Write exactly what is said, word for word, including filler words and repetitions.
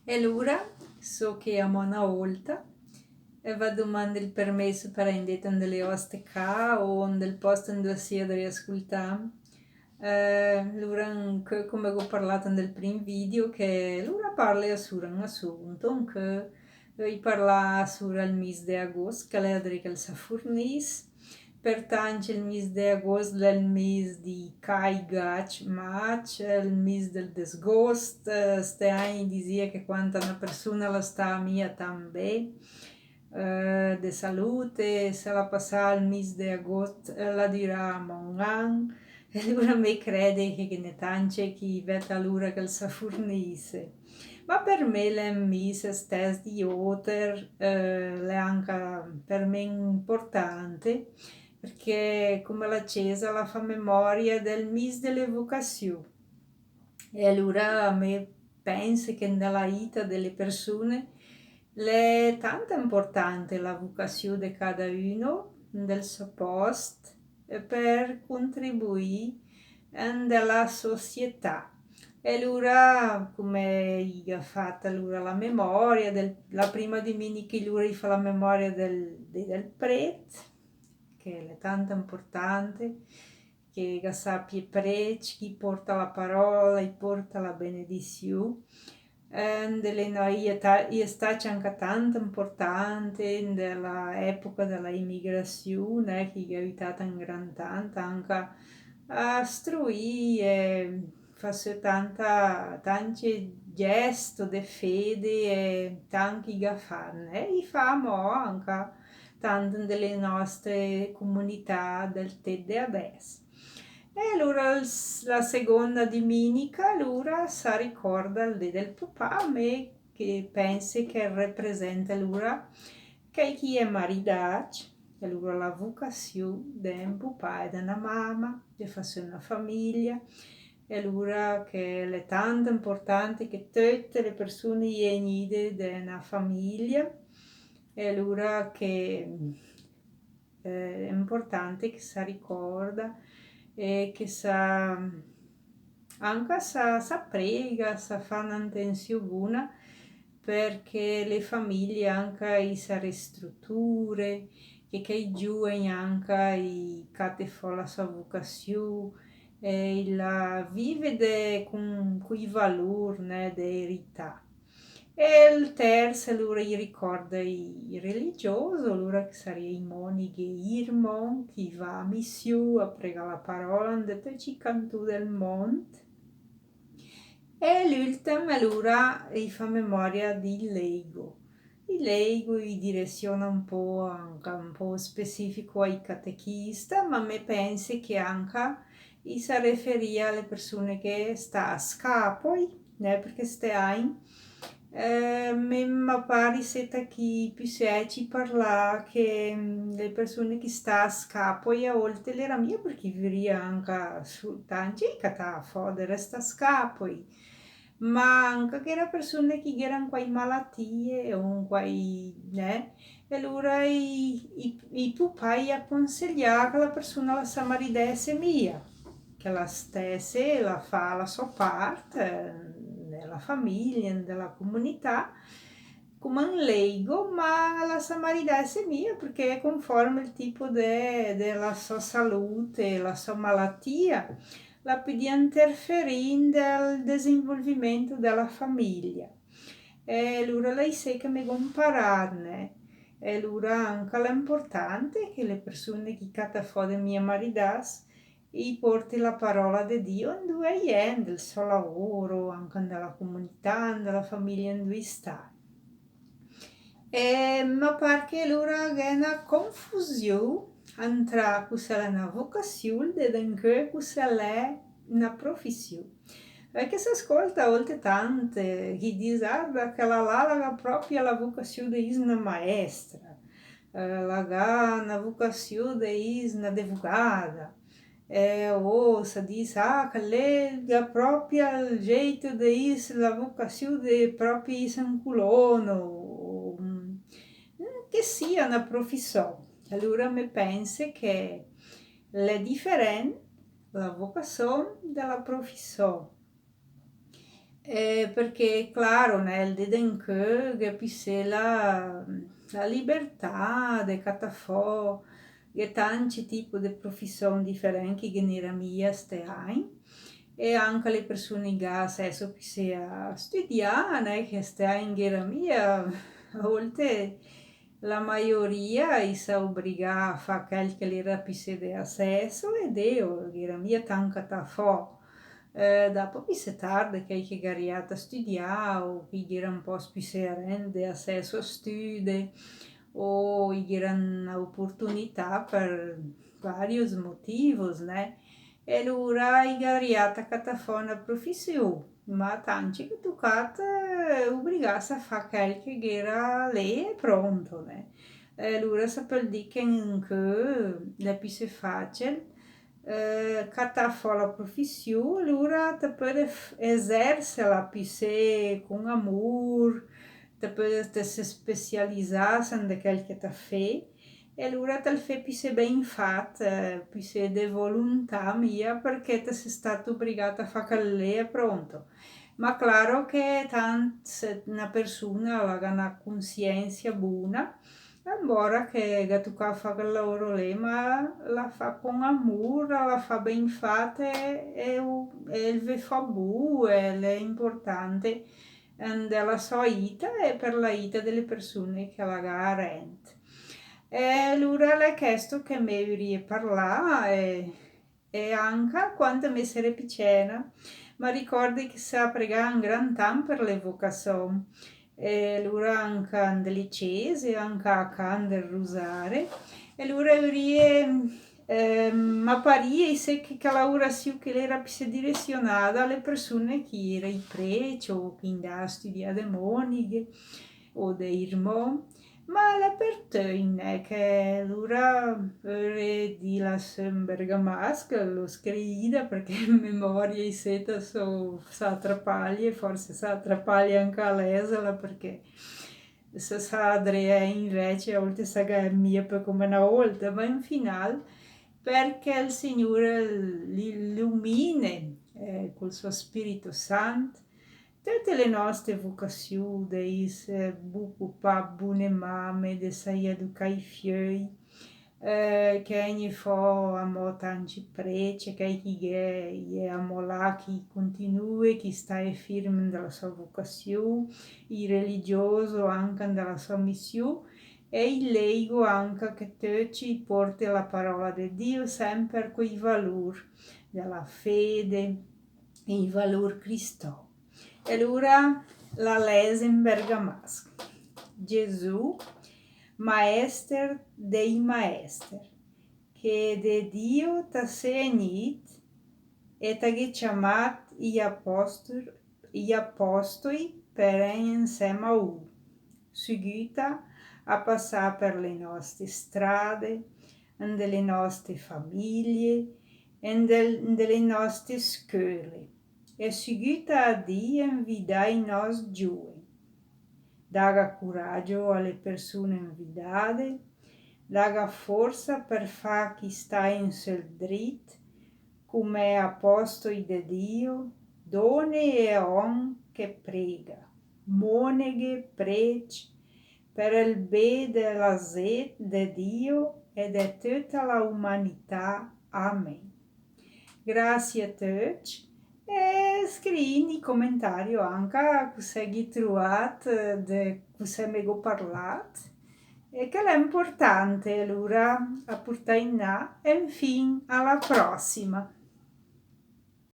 E lura, so che amò na olta, e va domande el permeso per indà dét en de le òste cà o en del pòst endua sìe dré a scoltàm. Eh, lura, anche come gh'ó parlàt en del prim video, che lura parle a sura en asunto, anche i parlà sura el mis de agost, che l'è dré che el sa furnìs. Pertanto, el mis de agost l'è el mis di cai, gacc, mac, el mis del desgost. Eh, ste agn i disìa che quanta na persuna la sta mia tan bé, eh, de salute, se la pasà el mis de agost, eh, la dürà amò un an. E lura me crede che ghe n'è tance che i vèd a l'ura che el sa furnìs. Ma per me l'è un mis stèss di óter, eh, l'è anca per me importante, perché come la Cesa la fa memòria del mis de le vocassiù. E alura me pense che en de la ita de le persune l'è tanta importante la vocassiù de cada uno en del sò pòst, eh, per contribuì en de la società. E alura, come i ga fat alura la memòria del, la prima diminica, alura i fa la memòria del, de, del prèt, che l'è tanta importante, che ga sàpie prècc, che i porta la paròla, i porta la benedissiù. En de le nò-, i è ta-, i è stacc anca tanta importante en de la època de la imigrassiù, né, che i ga aiutàt en gran tant anca a struì e fà sö tanta, tance gesto de fede e tant che i ga fat, né, i fa amò anca tant en de le nòste comunità del tép de adès. E alura el s-, la segonda diminica, alura sa ricòrda el dé del pupà, me che pense che el representa alura chèi che i è maridàcc, e alura la vocassiù de un pupà e de na mama, de fà sö na famiglia, e alura che l'è tant importante che töte le persune i è gnide de na famiglia, e alura che eh, è importante che sa ricòrda e che sa, anca sa, sa prega, sa fa na intensiù buna, perché le famiglie anca i sa ristruture, che, che i giuven anca i cate fò la sò vocassiù, e i la vive de, con, coi valor, né, de erità. E el tèrs, alura, i ricòrda i, i religiòs, alura che saria i mònigh e i irmon, che i va a missiù a pregà la paròla en de töcc i cantù del mónd. E l'ültim, alura, i fa memòria di lèigo. I lèigo, i diresiona un pó, anca un pó specifico ai catechista, ma me pense che anca i sa referì a le persune che sta a scapoi, né, perché ste agn, eh, me, ma pari seta chi püssècc i parlà che, mm, le persune che sta a scapoi a olte l'era mia perché i vüria anca su, tanti i catà fò de restà a scapoi, ma anca che era persune che gh'era quai malatie o quai, né, e alura i, i, i pupà i aconseglià che la persuna la sa maridèsse mia, che la stèsse, la fa la sò part, eh, nella famiglia, nella comunità, come un lèigo, ma la sa maridèsse mia, perché è conforme il tipo de, de la sò salute, la sò malatia, la pödia interferì in del desenvolvimento della famiglia. E alura l'è isé che me gh'ó 'mparàt, né. E alura anca l'è importante che le persune che i cata fò de mia maridàs i porti la paròla de Dio indua i è, in del sò lavoro, anca in de la comunità, in de la famiglia indua i sta. E ma par che alura gh'è na confusiù antra cus'è l'è na vocassiù e anca cus'è l'è na profissiù. Perché s'ascolta a olte tante chi dis, arda, chèla là la gh'à pròpia la vocassiù de is na maestra, eh, la gh'à na vocassiù de is na devogada, eh, o sa dis, ah, chèl lé la gh'à pròpia el géito de is, la vocassiù de pròpia is un colono, o, mm, che sia na profissò. Alura me pense che l'è diferènt la vocassò de la profissò. Eh, perché, claro, nel dé d'incö gh'è pissé la, la libertà de catà fò, gh'è tanti tipo de profession diferent che ghe n'era mia ste agn, e anca le persone gh'à acesso pissé a studià, né, che ste agn gh'era mia, a volte la maioria i sa obrigà a fà chel che l'era pissé de acesso, e deo, gh'era mia tant catà fò. Eh, dopo pissé tarde, chei che gh'à riat a studià, o che i gh'era un po' pissé arent de acesso a stude, o i gh'era na oportunità per varios motivos, né? E alura i gh'à riat a catà fò na profession, ma tanti che tucat, eh, obrigàs a fà chel che gh'era lé e pronto, né? E alura sa pöl dì che incö l'è pissé facil, eh, catà fò la profession, alura te pödet f-, esersela pissé con amor, te pödet se specialisà en de chel che te fé, e alura te 'l fé pissé ben fat, eh, pissé de volontà mia, perché te sé stat obrigàt a fà chel lé e pronto. Ma claro che tant se na persona la gh'à na consiensia bona, embora che gh'à tucà fà chel laoro lé, ma la fa con amor, la fa ben fat e, e u-, e 'l ve fa bu, e l'è importante en de la sò ita e per la ita de le persone che la gh'à arent. E alura l'è chesto che me vurìe parlà, e, e anca quand me sere picena, ma ricorde che sa pregà en gran tant per le vocasion. E alura anca en de le cese, anca a cà en del rosare. E alura vurìe, ehm, ma parìe isé che, che la orasion che l'era pissé direzionada a le persone che i era i prece o che i 'ndà a studià de moneghe o de irmon, ma l'è per töcc, né, che alura vurìe dìla sö en bergamasch, l'ó scriìda, perché en memoria isé ta só, sa trapàlie, forse sa trapàlie anca a lèsela, perché se sa dré invece a volte sa gh'è mia pö come na olta, ma in final, perché el Signur l'illumine, eh, col sò Spirito Sant, töte le noste vocasion, de isse bu pupà, bune mame, de saì educà i fiöi, eh, che ègne fò amò tanti prece, che chi gh'è, i è amò là, chi continue, chi stae firme en de la sò vocasion, i religioso anca en de la sò mission, e i leigo anca, che töcc i porte la parola de Dio semper coi valor de la fede, i valor cristò. E alura la lèse en bergamasch. Gesù, Maester dei maester, che de Dio ta sé egnìt e ta gh'é ciamàt i apostol-, i apostoi per ègn ensèma a u. Seguita a passà per le noste strade, en de le noste famiglie, en del-, en de le noste scöle. E seguita a dì e invidà i nòst giuegn. Daga coragio a le persone invidade, daga forsa per fà chi sta in sö 'l drit, come apostoi de Dio, done e òm che prega, moneghe, prec, per el bé de la zét de Dio e de töta la umanità. Amen. Grasie a töcc, e scriì in i comentario anca cus'è gh'ì truàt, de cus'è me gh'ó parlàt, e che l'è importante, alura, a purtà inà, e infin, a la prossima.